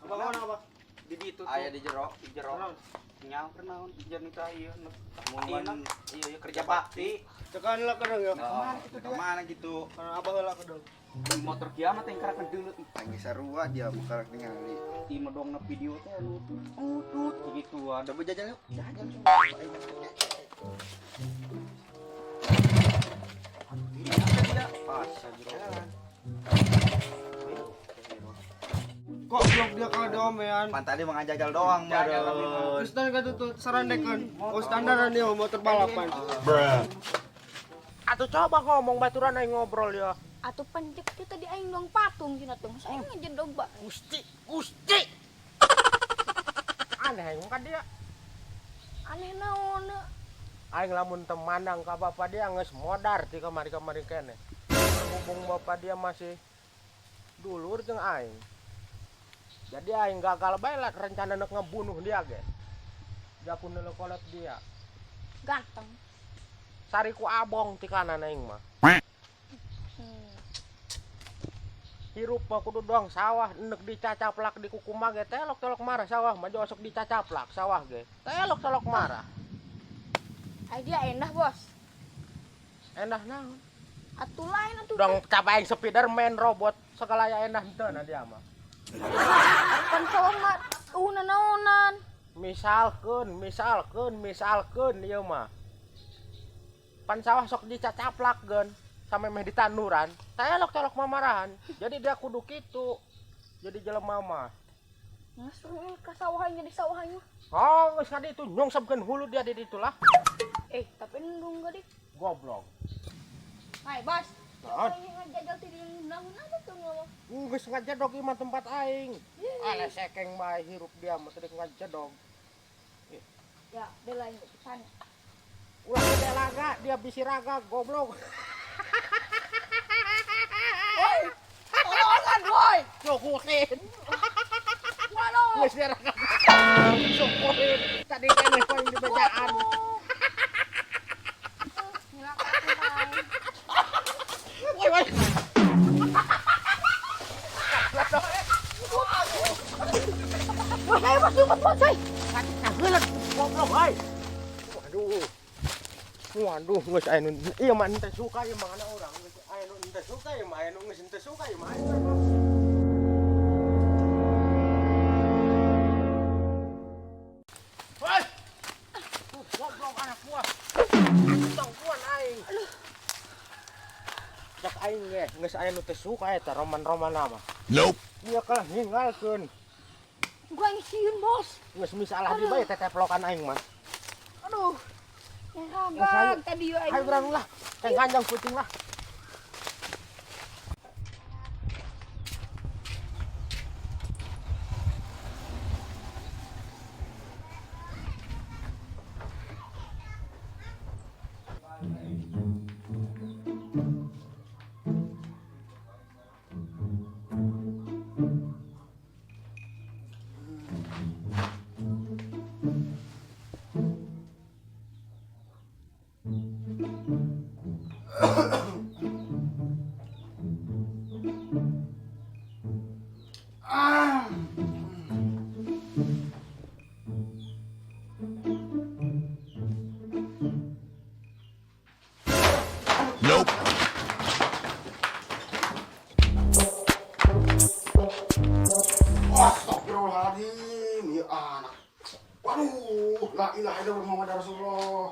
Abah mana, Abah? Di ditu tuh. Aya di jero. Di jero. Nya kunaon janita ieu. Mun Iya, iya kerja bakti. Tekan lah kedeng ya. Kemana gitu? Kemana gitu? Karena abah heula kedeng. Motor kiamat yang kerak dulu. Aing sarua dia mah karak ningali. Ieu mah dongna video teh anu tutut gituan. Coba jajan yuk. Jajan coba. Pas jero. Kok blok dia kalau diomean. Pan tadi mah ngajajal doang meureun. Terus tadi kan tuh sarandekeun. Oh standaran dia motor balapan. Atuh coba ngomong baturan aing ngobrol ya. Atuh pancek teh tadi aing dong patung cenah teh. Masa aing ngejedog ba. Gusti, Gusti. Aneh aing ka dia. Aneh naon. Aing lamun teu mandang ka bapak dia geus modar ti kamari-kamari keneh. Berhubung bapak dia masih dulur jeung aing. Jadi aing gagal bae lah rencana nek ngebunuh dia ge. Jaku neuleuk dia. Ganteng. Sariku abong ti kanan aing mah. Hirup mah kudu doang sawah enek dicacaplak di kuku mah ge telok-telok marah sawah mah osok dicacaplak sawah ge. Telok-telok marah. Ai dia endah, Bos. Endah naon? Atuh lain atuh. Dong cap aing Spiderman robot segala ya endah henteu na dia mah. Pan sawah mah eueuh naonan. Misalkeun ieu mah. Pan sawah sok dicacaplak geun sampai meh ditanduran, telok-telok mamarahan. Jadi dia kudu kitu. Jadi jelema mah. Geus ka sawah aing jadi sawah aing. Oh, geus ka ditu nyungsepkeun hulu dia di ditu lah. Tapi endung geudik. Goblok. Hai, Bos. Naon? Aing ngajajal ti dieu naon tuh ngomong. Geus ngajedog ieu mah tempat aing. Alah sekeng bae hirup dia mah teu ngajedog. Ya, bela aing pisan. Ulah gede laga, dia bisi raga goblok. Woi. Tolongan, woi. Syukurin. Waduh. Geus dia raga. Syukurin. Tadi keneh poin di bejaan. Woi, woi. Woi, ayo bos, bos, bos, woi. Kagelet goblok euy. Waduh. Waduh, geus aya nu ieu mah henteu suka ieu mah anak urang. Geus aya nu henteu suka ieu mah, aya nu geus henteu suka ieu mah. Woi. Goblok anak buah. Tongkuan aing. Cek aing ge, geus aya nu teu suka eta roman-roman mah. Nope. Dia kalah ninggalkeun. Gua yang sieun, Bos. Geus misalah di bae teteplokan aing mah. Aduh. Yang tadi yo aing. Ayo berang lah. Teh ganjang kucing lah. Nope. Astagfirullahaladzim, ya anak. Waduh, la ilaha illallah Muhammad Rasulullah.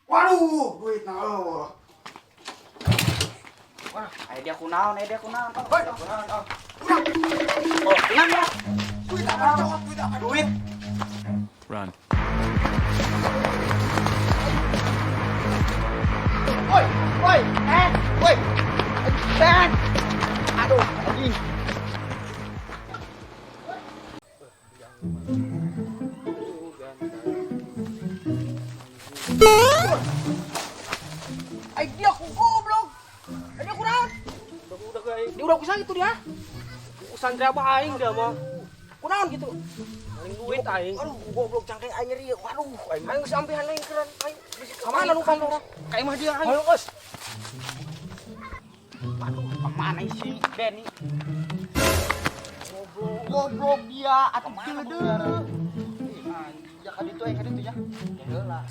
Waduh, duit na eueuh. Wah, aya dia kunaon, aya dia kunaon. Oh, Hoi. kunaon, oh. Oh, kunaon ya? Duit apa cowok, duit apa? Duit. Run. Woi, woi, woi. Ben. Aduh, anjing. Ai dia ku goblok. Ai dia kurang. Udah kayak Dia udah kusaha gitu dia. santri apa aing dia mah. Kunaon gitu. Maling duit aing. Aduh, goblok cangkeng aing nyeri. Waduh, aing. Aing geus ampihan aing keren. Aing Ka mana lu kan orang? Ka imah dia aing. Ayo, geus. Waduh, kemana si Benny? Goblok. Goblok dia atuh deudeuh. Ya ka ditu ka ditu ya. Ya heula.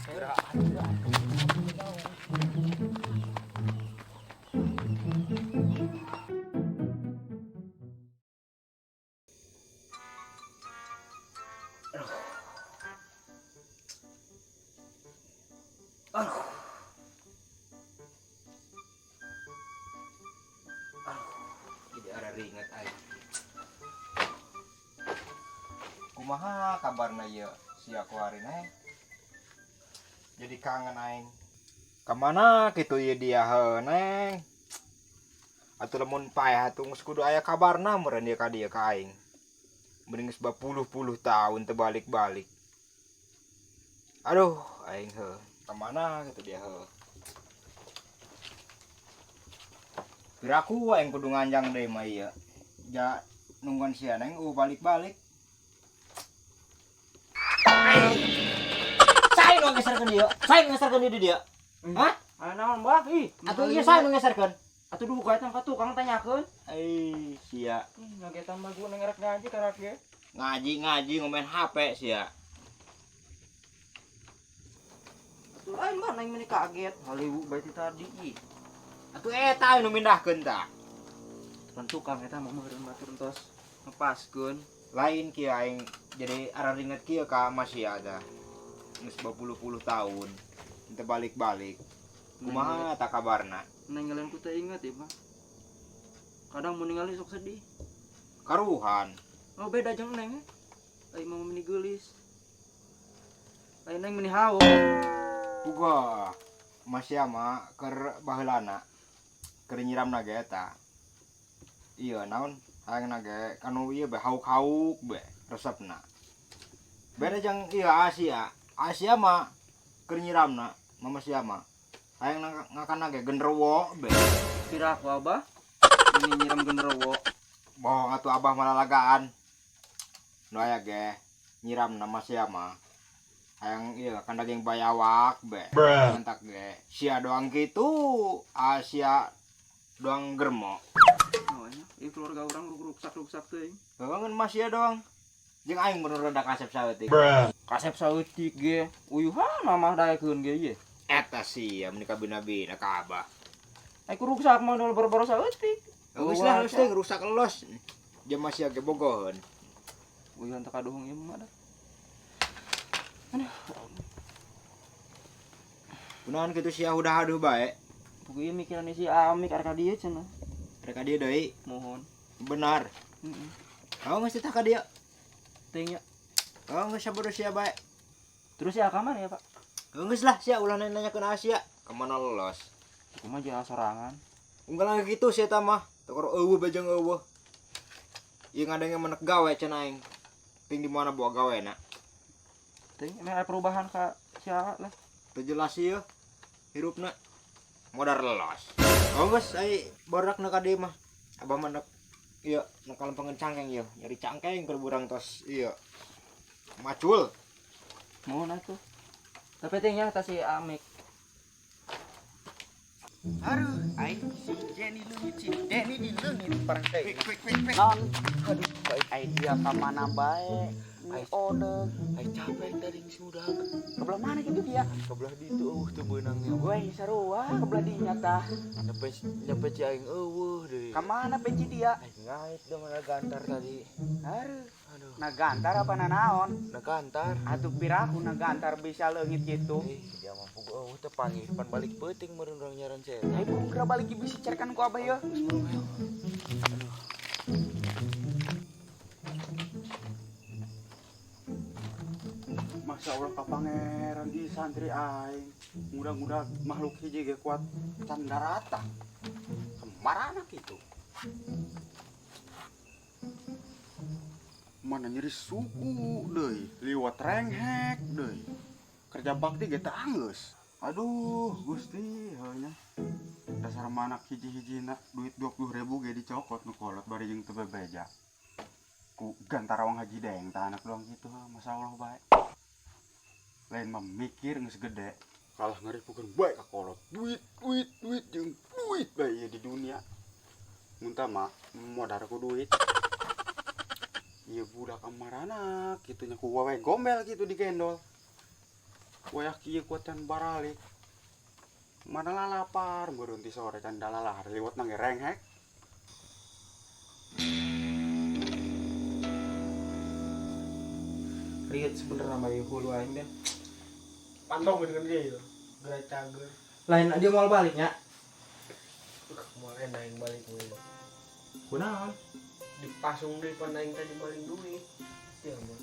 Jadi ada ringet aing. Kumaha kabarna ieu si aku hari neng? Jadi kangen aing. Kamana kitu ieu dia heuh neng? Atuh lamun paeh atuh geus kudu aya kabarna meureun ieu ka dieu ka aing. Mending geus bapuluh-puluh tahun teu balik-balik. Aduh, aing heuh. Kamana kitu dia heuh. Piraku aing kudu nganjang deui mah ieu. Ja nungguan sia neng balik-balik. Sae nu ngeserkeun dia. Sae nu ngeserkeun di dia. Hah? Ah naon bah ih. Atuh ieu sae nu ngeserkeun. Atuh duka eta ka tukang tanyakeun. Eh, sia. Ih, ngagetan mah gua ngerek ngaji karak ge. Ngaji-ngaji ngomen HP sia. Atuh lain mah neng meni kaget. Haliwu bae ti tadi ih. Atuh eta nu mindahkeun tah. Kan tukang eta mah meureun batur entos ngepaskeun. Lain kieu aing jadi araringet kieu ka Masya tah. Geus bapuluh-puluh tahun teu balik-balik. Kumaha tah kabarna? Nenggalan ku teu inget ya, Bang. Kadang mun ningali sok sedih. Karuhan. Oh beda jeung neng. Aing mah meni geulis. Lain neng meni hawo. Uga Masya mah keur baheulana. Keur nyiramna ge eta. Ieu naon? Hayangna ge kanu ieu be hauk-hauk be resepna. Beda jeung ieu Asia. Asia mah keur nyiramna mama sia mah. Hayang ngakanna ge genderuwo be. Piraku abah. Ini nyiram genderuwo. Bohong atuh abah malah lagaan. Nu aya ge nyiramna Masya mah. Hayang ieu kan daging bayawak be. Mentak ge sia doang kitu, Asia doang germo. Oh nya, ieu keluarga urang ruksak-ruksak teuing. Heeh Masya doang. Jeung aing mun rada kasep saeutik. Kasep saeutik ge, uyuhan mamah daekeun ge ieu. Eta sia mun kabina-bina ka abah. Ai ku ruksak mah dol boro-boro saeutik. Geus lah geus teh rusak los. Jeung Masya ge bogoheun. Uyuhan teu kaduhung ieu mah dah. Kunaon kitu sia udah aduh bae. Puguh ieu mikiran si Amik arek ka dieu cenah. Arek ka dieu deui. Mohon. Benar. Heeh. Oh geus teh ka dieu. Teuing nya. Oh geus sabodo sia bae. Terus ya ka mana ya, Pak? Geus lah sia ulah nanyakeun Asia. Kamana los? Kumaha jeung sorangan. Unggal lagi kitu sia eta mah. Teu eueuh bae jeung eueuh. Ieu ngadenge menek gawe cenah aing. Ting di mana bawa gawe na? Teuing emang aya perubahan ka sia lah. Teu jelas ieu hirupna. Modar los. Oh geus ai borakna ka dieu mah. Abah mah nek ieu nek kalempengan cangkeng ieu. Nyari cangkeng keur burang tos ieu. Macul. Mohon atuh. Tapi teh nya si Amik. Aduh, aing si Jenny leungit, si Denny di leungit parang teh. Non, aduh, baik dia ka mana bae? Ai odeg, Ai capek tadi geus ngudag. Ke belah mana gitu dia? Ke belah ditu eueuh teu beunangnya. Weh, sarua ke belah dinya tah. Nyampe nyampe ci aing eueuh deui. Ka mana peci dia? Aing ngait da mana gantar tadi. Aduh, Aduh, na gantar apa nanaon? na gantar. Atuh piraku na gantar bisa leungit gitu. Eh, dia mah puguh eueuh teh panggih pan balik peuting meureun urang nyaran si eta. Ai buru geura balik bisi cerkan ku abah yeuh. Geus buru ayo. Aduh. Masya Allah ka pangeran di santri aing. Mudah-mudahan makhluk hiji ge kuat can darata. Kemarana kitu. Mana nyeri suku deui, liwat renghek deui. Kerja bakti ge teu anggeus. Aduh, Gusti heuh nya. Dasar manak hiji-hijina duit 20.000 ge dicokot nu kolot bari jeung teu bebeja. Ku gantarawang haji deng tah anak doang kitu heuh, Masya Allah bae. Lain mah mikir geus gede. Kalah ngaripukeun bae ka kolot. Duit, duit, duit jeung duit bae ieu di dunia. Mun tah mah modar ku duit. Ieu Budak amarana kitu nya ku wawe gombel kitu digendol. Wayah kieu kuatan baralik. Mana lalapar meureun ti sore can dalalahar liwat nang renghek. Riet sebenerna mah ieu hulu aing den. Pantong dengan dia ya. Geura cager. Lain dia mau baliknya. Moal enak aing balik we. Kunaon? Dipasung deui pan aing tadi maling duit. Ya mah.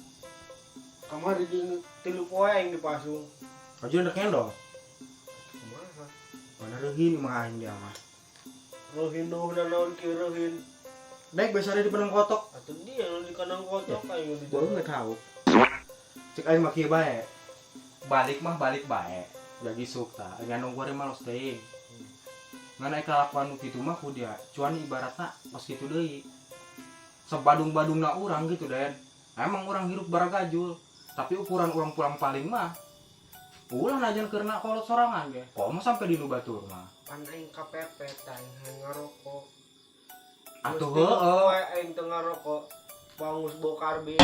Kamari di 3 poe aing dipasung. Aja ndek ngendol. Kumaha? Mana reuhin mah aing dia mah. Reuhin dohna naon kieu reuhin. Baik biasanya di penang kotok. Atuh dia nu di kandang kotok aing di. Gua enggak tahu. Cek aing mah kieu bae. Balik mah balik bae. Lagi sok tah. Ngan gua mah los teuing. Ngan aya kalakuan nu kitu mah ku dia. Cuan ibaratna pas kitu deui. Sebadung-badungna urang gitu Den. Emang urang hirup baragajul, tapi ukuran urang pulang paling mah ulah najan keurna kolot sorangan ge. Komo sampai di nu batur mah. Pan aing kapepet aing hayang ngarokok. Atuh heueuh. Aing teu ngarokok. Bangus bau karbit.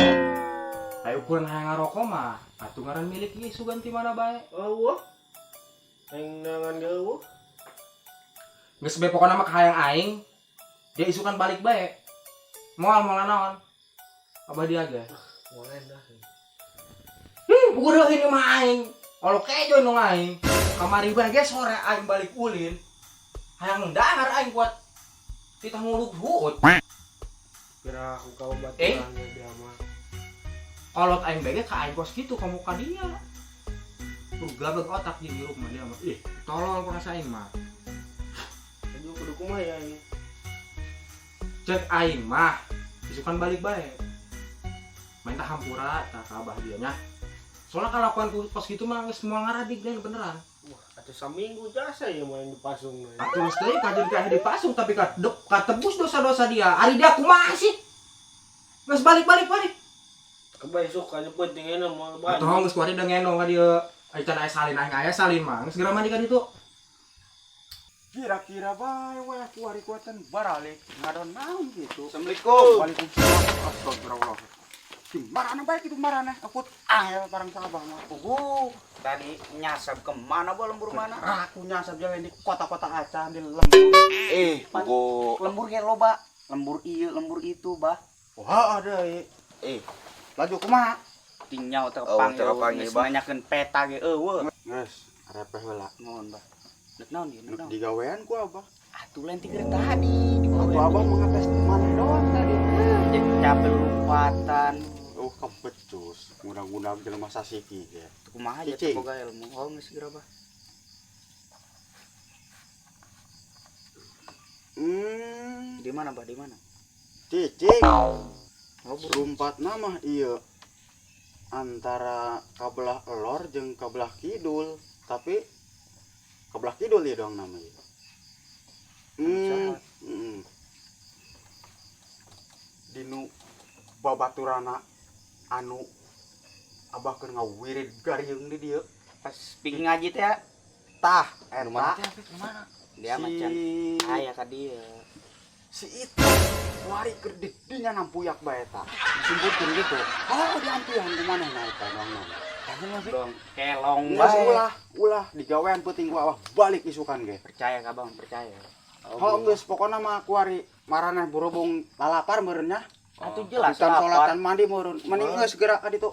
Aya ukuran hayang ngarokok mah atuh ngaran milik ieu sugan ti mana bae. Eueuh. Aing nangan ge eueuh. Geus bae pokona mah kahayang aing dia isukan balik bae. Moal moal naon. Abah dia ge. Moal dah. Ih, buruh ini mah aing. Kalau kejo nu aing. Kamari bae ge sore aing balik ulin. Hayang dahar aing kuat titah nguluk huut. Kira aku kau baturan dia mah. Kolot aing bae ge ka aing kos kitu ka muka dia. Gablek otak di hirup mah dia mah. Ih, tolol perasa aing mah. Aduh kudu kumaha ya aing. Cek aing mah isukan balik bae. Main tah hampura tah ka abah dia nya. Soalnya kalakuan kos kitu mah geus moal ngaradik den beneran. Wah, atuh saminggu jasa ya main dipasung. Atuh geus deui kajeun ka dipasung tapi katebus dosa-dosa dia. Ari dia kumaha sih? Geus balik-balik balik. Kebae sok nya penting euna moal balik. Atuh geus kuari da ngendong ka dieu. Ai can aya salin aing aya salin mah. Geus geura mandi ka ditu. Kira-kira bae wayah kuari kuatan baralik ngadon naon gitu. Assalamualaikum. Waalaikumsalam. Astagfirullah. Marana bae kitu marana. Akut angel barang sabah mah. Puguh, tadi nyasab ke mana bae lembur mana? Aku nyasab jalan di kota-kota acan di lembur. Puguh. Lembur ge loba. Lembur ieu, lembur itu, bah. Wah, ada ieu. Laju kumaha? Tinyau terpanggil, geus nanyakeun peta ge eueuh. Geus, repeh heula. Nuhun, bah. Dek naon ieu? Dek naon? Digawean ku abah. Atuh lain ti tadi. Atuh abah mah ngetes maneh doang tadi. Jadi capek lompatan. Oh, kebecus. Ngundang-ngundang jelema sasiki ge. Kumaha aja teu boga ilmu. Oh, geus geura bah. Di mana bah? Di mana? Cicing. Lumpatna mah ieu antara kabelah elor jeung kabelah kidul, tapi kabelah kidul ieu doang namanya. Dinu babaturana anu abah keur ngawirid garieung di dieu pas ping ngaji teh tah eta mana dia macan aya ka dieu si itu wari keur di dinya nampuyak bae eta disimpulkeun gitu. Oh, diampihan ku manehna eta doang dong kelong bae ulah ulah digawean peuting ku abah balik isukan ge percaya ka bang percaya. Oh geus pokona mah kuari maraneh berhubung lalapar meureun nya. Atuh jelas lapar. Salatan mandi meureun. Mending geus geura ka ditu.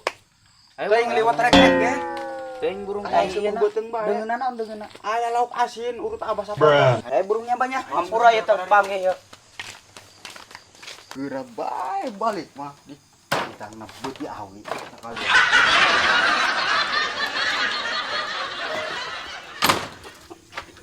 Teuing liwat rek-rek ge. Teuing burung aya beuteung bae. Deungeunna naon deungeunna? Aya lauk asin urut abah sapoe. Eh burungnya banyak. Hampura ieu teh panggih yeuh. Geura bae balik mah di ditangna beuti awi sakalian.